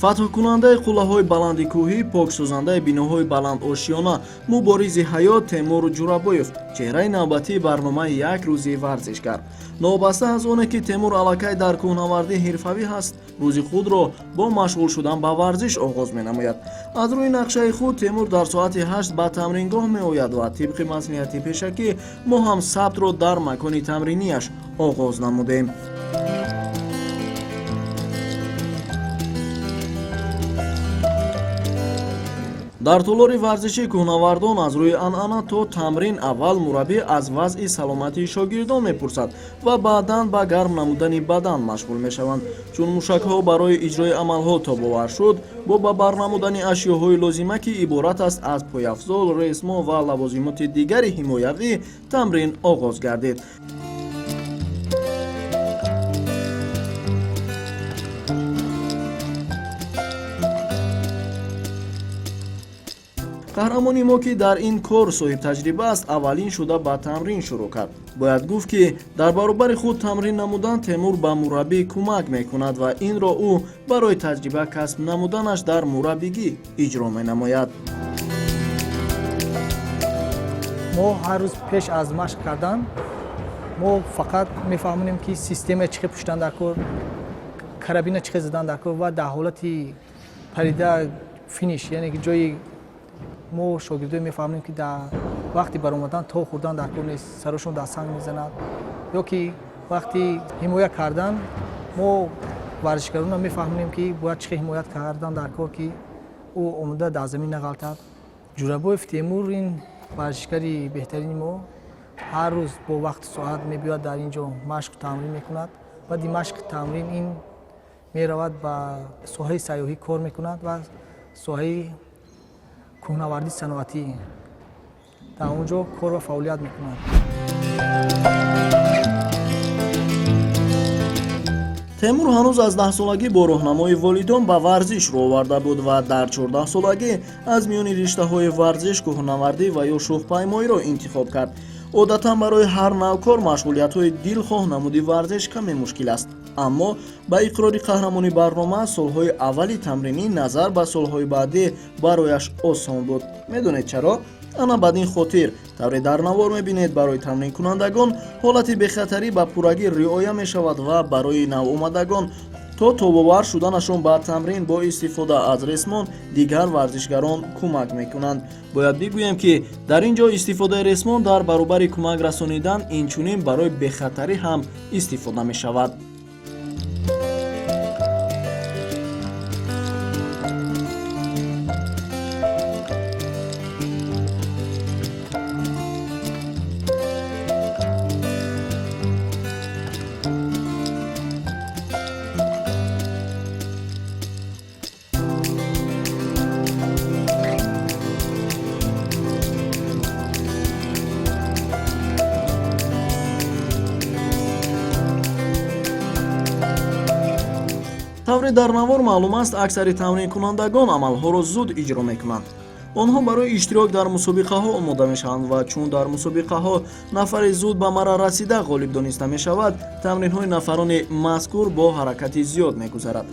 Фатҳкунандаи қуллаҳои баланди кӯҳӣ, поксозандаи биноҳои баландошёна, муборизи ҳаёт Темур Ҷурабоев — чеҳраи навбатии барномаи «Як рӯзи варзишгар». Новобаста аз оне ки Темур аллакай дар кӯҳнавардӣ ҳирфавӣ ҳаст, рӯзи худро бо машғул шудан ба варзиш оғоз менамояд. Аз рӯи нақшаи худ Темур дар соати 8 ба тамрингоҳ меояд ва тибқи маслиҳати пешакӣ мо ҳам сабтро дар макони тамринияш оғоз намудем. Дар толори варзиши кӯҳнавардон аз рӯи анъана то тамрин аввал мураббӣ аз вазъи саломатии шогирдон мепурсад ва баъдан ба гарм намудани бадан машғул мешаванд. Чун мушакҳо барои иҷрои амалҳо тобовар шуд, бо ба бар намудани ашёҳои лозима, ки иборат аст аз пойафзол, ресмон ва лавозимоти дигари ҳимоявӣ, тамрин оғоз гардид. Қаҳрамони мо, ки дар ин кор соҳибтаҷриба аст, аввалин шуда ба тамрин шурӯъ кард. Бояд гуфт, ки дар баробари худ тамрин намудан Темур ба мураббӣ кӯмак мекунад ва инро ӯ барои таҷриба касб намуданаш дар мураббигӣ иҷро менамояд. Мо ҳар рӯз пеш аз машқ кардан мо фақат мефаҳмонем, ки система чӣ хел пӯшидан дар кор, карабина чӣ хел задан дар кор ва дар ҳолати парида финиш, яъне ки ҷои мо шогирдое мефаҳмонем, ки дар вақти баромадан то хӯрдан дар кор нест, сарошон дар санг мезанад, ё ки вақти ҳимоя кардан мо варзишгарона мефаҳмонем, ки бояд чӣ хел ҳимоят кардан дар кор, ки ӯ омода дар замин нағалтад. Ҷурабоев Темур, ин варзишгари беҳтарини мо, ҳар рӯз бо вақту соат мебиёяд, дар ин ҷо машқу тамрин мекунад. Баъди машқу тамрин ин меравад, ба соҳаи сайёҳӣ кор мекунад ва соҳаи кӯҳнавардии саноатӣ дар он ҷо кор ва фаъолият мекунад. Темур ҳанӯз аз 10-солагӣ бо роҳнамои волидон ба варзиш рӯ оварда буд ва дар 14-солагӣ аз миёни риштаҳои варзиш кӯҳнавардӣ ва ё шӯхпаймоиро интихоб кард. Одатан барои ҳар навкор машғулиятҳои дилхоҳ намуди варзиш каме мушкил аст, аммо ба иқрори қаҳрамони барнома, солҳои аввали тамринӣ назар ба солҳои баъдӣ барояш осон буд. Медонед чаро? Ана бад ин хотир, тавре дар навор мебинед, барои тамринкунандагон ҳолати бехатарӣ ба пуррагӣ риоя мешавад ва барои навомадагон то тобовар шуданашон ба тамрин бо истифода аз ресмон дигар варзишгарон кӯмак мекунанд. Бояд бигӯем, ки дар ин ҷо истифодаи ресмон дар баробари кӯмак расонидан инчунин барои бехатарӣ ҳам истифода мешавад. Тавре дар навор маълум аст, аксари тамринкунандагон амалҳоро зуд иҷро мекунанд. Онҳо барои иштирок дар мусобиқаҳо омода мешаванд ва чун дар мусобиқаҳо нафари зуд ба марра расида ғолиб дониста мешавад, тамринҳои нафарони мазкур бо ҳаракати зиёд мегузарад.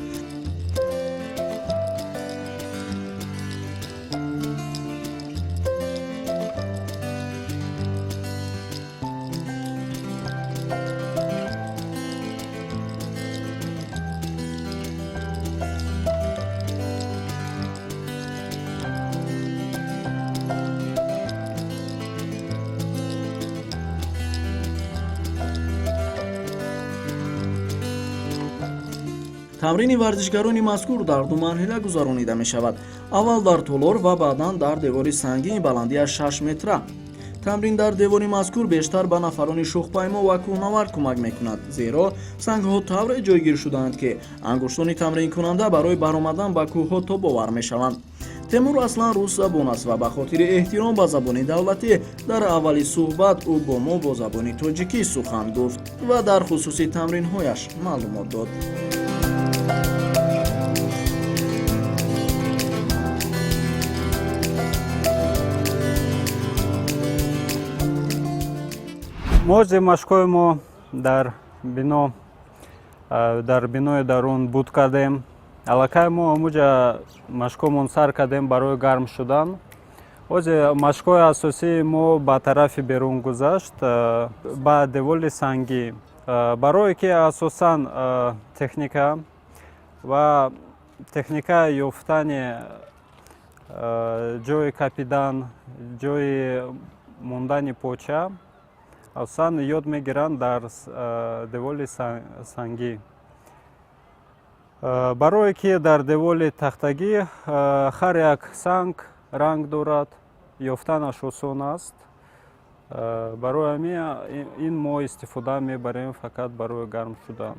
Тамрини варзишгарони мазкур дар ду марҳила гузаронида мешавад: аввал дар толор ва баъдан дар девори сангини баландиаш 6 метра. Тамрин дар девори мазкур бештар ба нафарони шӯхпаймо ва кӯҳнавард кӯмак мекунад, зеро сангҳо тавре ҷойгир шудаанд, ки ангуштони тамринкунанда барои баромадан ба кӯҳҳо тобовар мешаванд. Темур аслан русзабон аст ва ба хотири эҳтиром ба забони давлатӣ дар аввали суҳбат ӯ бо мо бо забони тоҷикӣ сухан гуфт ва дар хусуси тамринҳояш маълумот дод. Мози машқҳои мо дар бино, дар бинои дарун буд кардем. Аллакай мо ҳамуҷа машқҳомон сар кардем барои гарм шудан. Ҳозир машқҳои асосии мо ба тарафи берун гузашт, ба деволи сангӣ. Барое ки асосан техника ва техника ёфтани ҷои капидан, ҷои мондани поча асосан ёд мегиранд дар деволи сангӣ. Барое ки дар деволи тахтагӣ ҳар як санг ранг дорад, ёфтанаш осон аст. Барои ҳамин ин мо истифода мебарем фақат барои гарм шудан.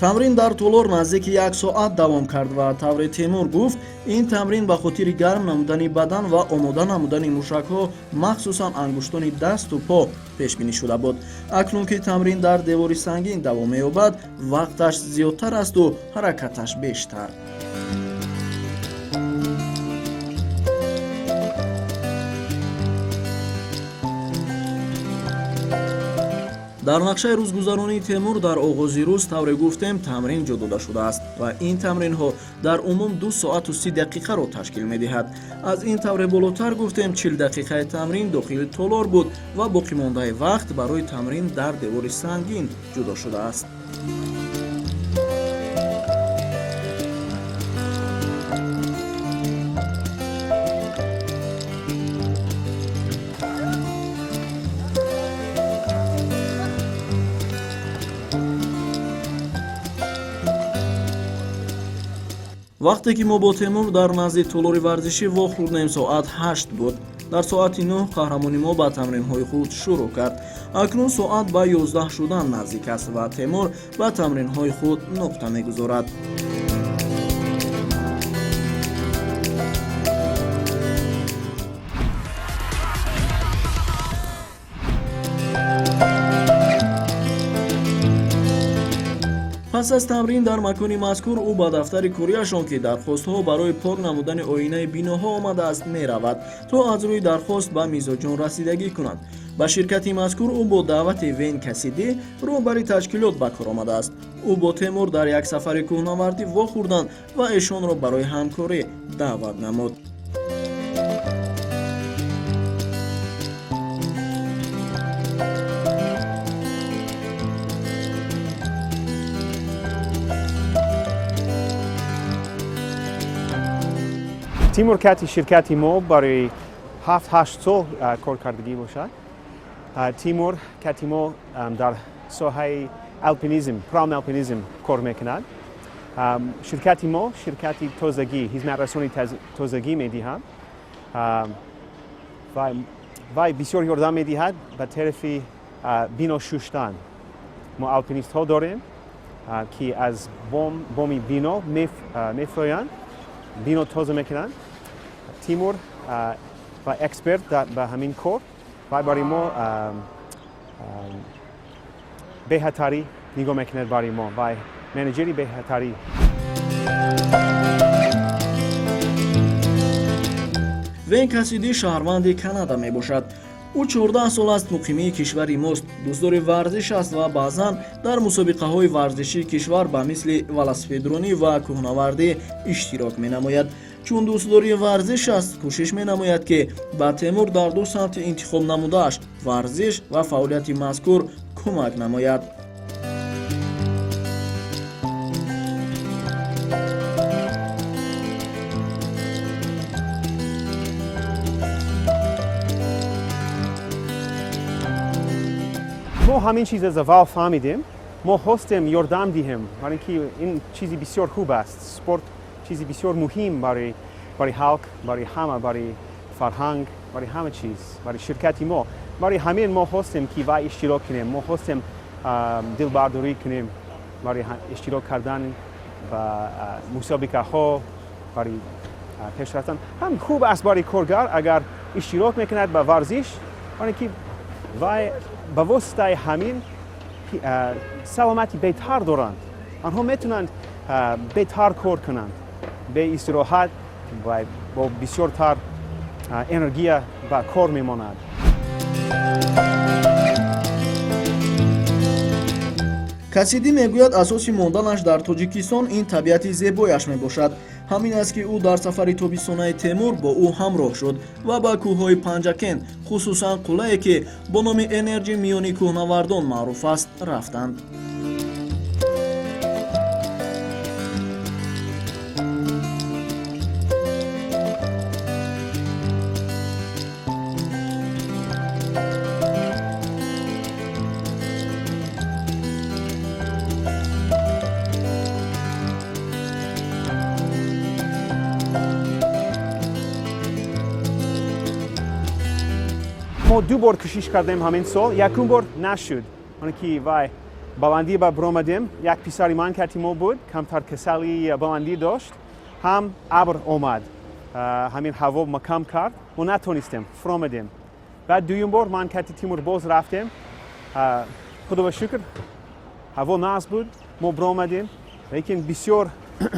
Тамрин дар толор наздики як соат давом кард ва тавре Темур гуфт, ин тамрин ба хотири гарм намудани бадан ва омода намудани мушакҳо, махсусан ангуштони дасту по пешбинӣ шуда буд. Акнун ки тамрин дар девори сангин давом меёбад, вақташ зиёдтар асту ҳаракаташ бештар. Дар нақшаи рӯзгузаронии Темур дар оғози рӯз, тавре гуфтем, тамрин ҷо дода шудааст ва ин тамринҳо дар умум 2 соату 30 дақиқаро ташкил медиҳад. Аз ин, тавре болотар гуфтем, 40 дақиқаи тамрин дохили толор буд ва боқимондаи вақт барои тамрин дар девори сангин ҷудо шудааст. Вақте ки мо бо Темур дар назди толори варзишӣ вохӯрдем, соат 8 буд. Дар соати 9 қаҳрамони мо ба тамринҳои худ шурӯъ кард. Акнун соат ба 11 шудан наздик аст ва Темур ба тамринҳои худ нуқта мегузорад. Пас аз тамрин дар макони мазкур, ӯ ба дафтари кориашон, ки дархостҳо барои пок намудани оинаи биноҳо омадааст, меравад, то аз рӯи дархост ба мизоҷон расидагӣ кунад. Ба ширкати мазкур ӯ бо даъвати Вен Касиди, роҳбари ташкилот, ба кор омадааст. Ӯ бо Темур дар як сафари кӯҳнавардӣ вохӯрданд ва эшонро барои ҳамкорӣ даъват намуд. Тимур кати ширкати мо барои 7-8 сол кор кардагӣ бошад. Тимур кати мо дар соҳаи алпинизм, пром алпинизм кор мекунад. Ширкати мо ширкати тозагӣ, хизматрасони тозагӣ медиҳад вай бисёр ёрдам медиҳад ба тарафи бино шуштан. Мо алпинистҳо дорем, ки аз боми бино мефурӯянд, бино тоза мекунанд. Тимур ва эксперт ба ҳамин кор вай барои мо бехатарӣ нигоҳ мекунад, барои мо вай менеҷери бехатарӣ. Вен Касиди шаҳрванди Канада мебошад. Ӯ 14 сол аст муқимии кишвари мост, дӯстдори варзиш аст ва баъзан дар мусобиқаҳои варзишии кишвар ба мисли велосипедронӣ ва кӯҳнавардӣ иштирок менамояд. Чун дӯстдори варзиш аст, кӯшиш менамояд, ки ба Темур дар ду самти интихоб намудааш, варзиш ва фаъолияти мазкур, кӯмак намояд. Мо ҳамин чиз аз аввал фаҳмидем. Мо хостем ёрдам диҳем, барои ки ин чизи бисёр хуб аст. Спорт чизи бисёр муҳим барои халқ, барои ҳама, барои фарҳанг, барои ҳама чиз, барои ширкати мо. Барои ҳамин мо хостем, ки вай иштирок кунем. Мо хостем дилбардорӣ кунем барои иштирок кардан ба мусобиқаҳо, барои пеш рафтан. Ҳам хуб аст барои коргар, агар иштирок мекунад ба варзиш, барои ки вай ба воситаи ҳамин саломати беҳтар доранд. Онҳо метавонанд беҳтар кор кунанд, бе истироҳат ва бо бисёртар энергия ба кор мемонад. Касидӣ мегӯяд, асоси монданаш дар Тоҷикистон ин табиати зебояш мебошад. Ҳамин аст, ки ӯ дар сафари тобистонаи Темур бо ӯ ҳамроҳ шуд ва ба кӯҳҳои Панҷакент, хусусан қуллае, ки бо номи Энерҷи миёни кӯҳнавардон маъруф аст, рафтанд. Мо ду бор кӯшиш кардем ҳамин сол. Якум бор нашуд, оне ки вай баландӣ ба биромадем, як писари ман кати мо буд, камтар касали баландӣ дошт, ҳам абр омад, ҳамин ҳаво макам кард, мо натонистем, фуромадем. Баъд дуюм бор ман кати Тимур боз рафтем. Худо ба шукр, ҳаво нағз буд, мо биромадем, лекин бисёр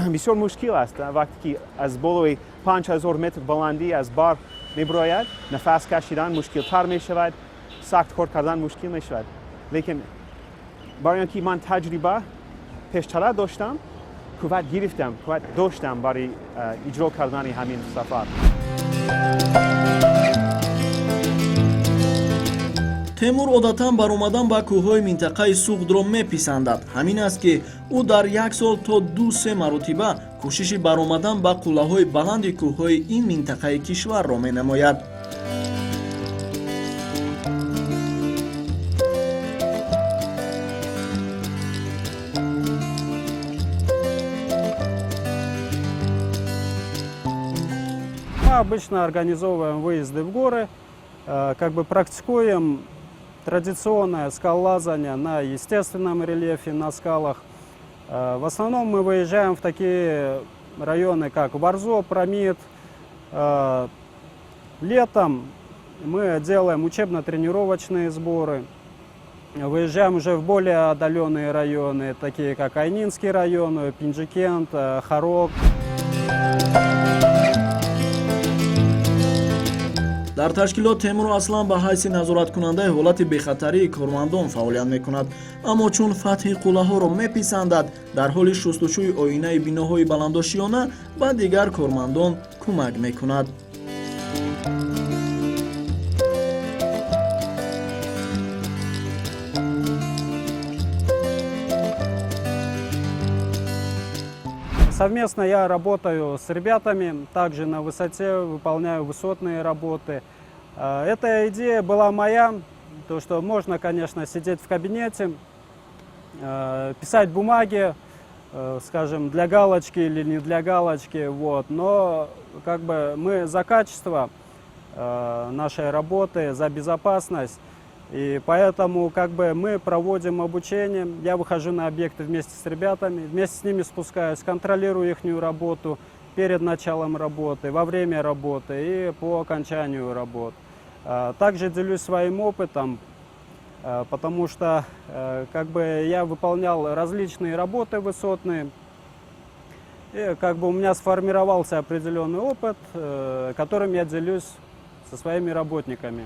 бисёр мушкил аст, вақте ки аз болои 5000 метр баландӣ аз бар мебирояд, нафас кашидан мушкилтар мешавад, сахт кор кардан мушкил мешавад. Лекин барои он ки ман таҷриба пештара доштам, қувват гирифтам, қувват доштам барои иҷро кардани ҳамин сафар. Темур одатан баромадан ба кӯҳҳои минтақаи Суғдро меписандад. Ҳамин аст, ки ӯ дар як сол то 2-се маротиба кӯшиши баромадан ба қуллаҳои баланди кӯҳҳои ин минтақаи кишварро менамояд. Мы обычно организовываем выезды в горы, как бы практикуем традиционное скалолазание на естественном рельефе, на скалах. В основном мы выезжаем в такие районы, как Варзоб, Ромит. Летом мы делаем учебно-тренировочные сборы. Выезжаем уже в более отдаленные районы, такие как Айнинский район, Пенджикент, Хорог. Дар ташкилот Темур аслан ба ҳайси назораткунандаи ҳолати бехатарии кормандон фаъолият мекунад, аммо чун фатҳи қуллаҳоро меписандад, дар ҳоли шустушӯи оинаи биноҳои баландошиёна ба дигар кормандон кӯмак мекунад. Совместно я работаю с ребятами, также на высоте выполняю высотные работы. Эта идея была моя, то что можно, конечно, сидеть в кабинете, писать бумаги, скажем, для галочки или не для галочки, вот. Но как бы мы за качество нашей работы, за безопасность. И поэтому как бы мы проводим обучение, я выхожу на объекты вместе с ребятами, вместе с ними спускаюсь, контролирую их работу перед началом работы, во время работы и по окончанию работ. Также делюсь своим опытом, потому что как бы я выполнял различные работы высотные, и как бы у меня сформировался определенный опыт, которым я делюсь со своими работниками.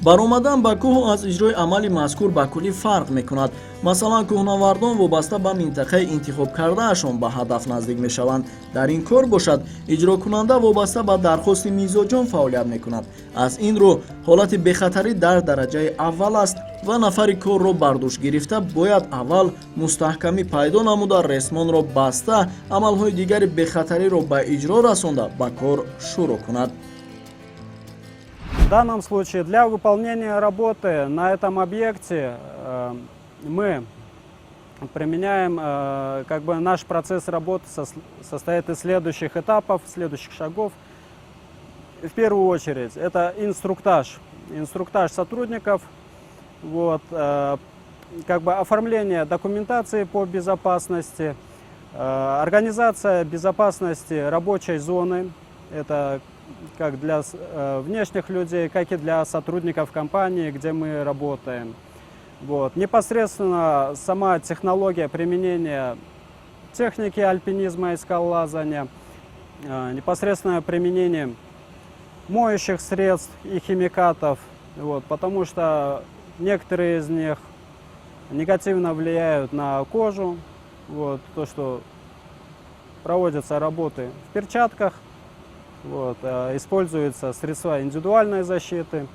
Баромадан ба кӯҳ аз иҷрои амали мазкур ба куллӣ фарқ мекунад. Масалан, кӯҳнавардон вобаста ба минтақаи интихобкардаашон ба ҳадаф наздик мешаванд. Дар ин кор бошад, иҷрокунанда вобаста ба дархости мизоҷон фаъолият мекунад. Аз ин рӯ ҳолати бехатарӣ дар дараҷаи аввал аст ва нафари корро бар дӯш гирифта бояд аввал мустаҳкамӣ пайдо намуда, ресмонро баста, амалҳои дигари бехатариро ба иҷро расонда, ба кор шурӯъ кунад. В данном случае для выполнения работы на этом объекте мы применяем, как бы наш процесс работы состоит из следующих этапов, следующих шагов. В первую очередь это инструктаж, инструктаж сотрудников, вот, как бы оформление документации по безопасности, организация безопасности рабочей зоны, это как для внешних людей, как и для сотрудников компании, где мы работаем. Вот. Непосредственно сама технология применения техники альпинизма и скалолазания, непосредственное применение моющих средств и химикатов. Вот, потому что некоторые из них негативно влияют на кожу. Вот, то, что проводятся работы в перчатках, вот, используются средства индивидуальной защиты.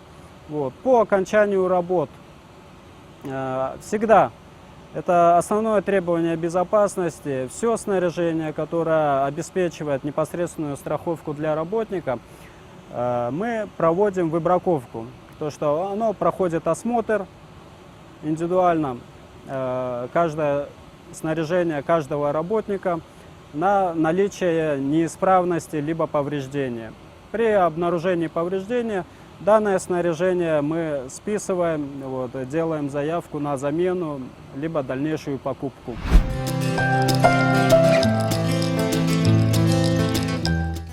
Вот. По окончанию работ всегда это основное требование безопасности. Все снаряжение, которое обеспечивает непосредственную страховку для работника, мы проводим выбраковку. То, что оно проходит осмотр индивидуально, каждое снаряжение каждого работника на наличие неисправности либо повреждения. При обнаружении повреждения данное снаряжение мы списываем, вот, делаем заявку на замену либо дальнейшую покупку.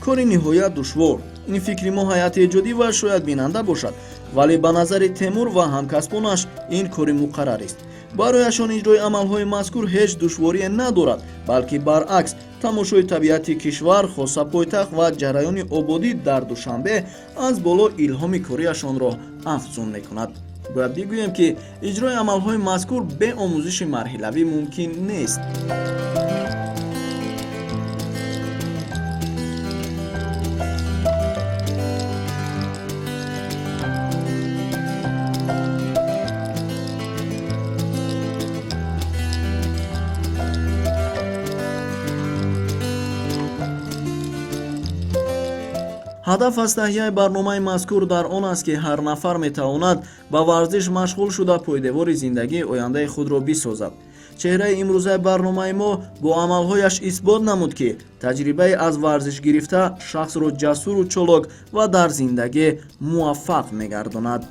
Кори ниҳоят душвор. Ин фикри мо ҳайати эҷодӣ ва шояд бинанда бошад, вале ба назари Темур ва ҳамкасбонаш ин кори муқаррарист. Барояшон иҷрои амалҳои мазкур ҳеҷ душворие надорад, балки баръакс, тамошои табиати кишвар, хоса пойтахт ва ҷараёни ободӣ дар Душанбе аз боло илҳоми кориашонро афзун мекунад. Бояд бигӯем, ки иҷрои амалҳои мазкур бе омӯзиши марҳилавӣ мумкин нест. Ҳадаф аз таҳияи барномаи мазкур дар он аст, ки ҳар нафар метавонад ба варзиш машғул шуда, пойдевори зиндагии ояндаи худро бисозад. Чеҳраи имрӯзаи барномаи мо бо амалҳояш исбот намуд, ки таҷрибаи аз варзиш гирифта шахсро ҷасуру чолок ва дар зиндагӣ муваффақ мегардонад.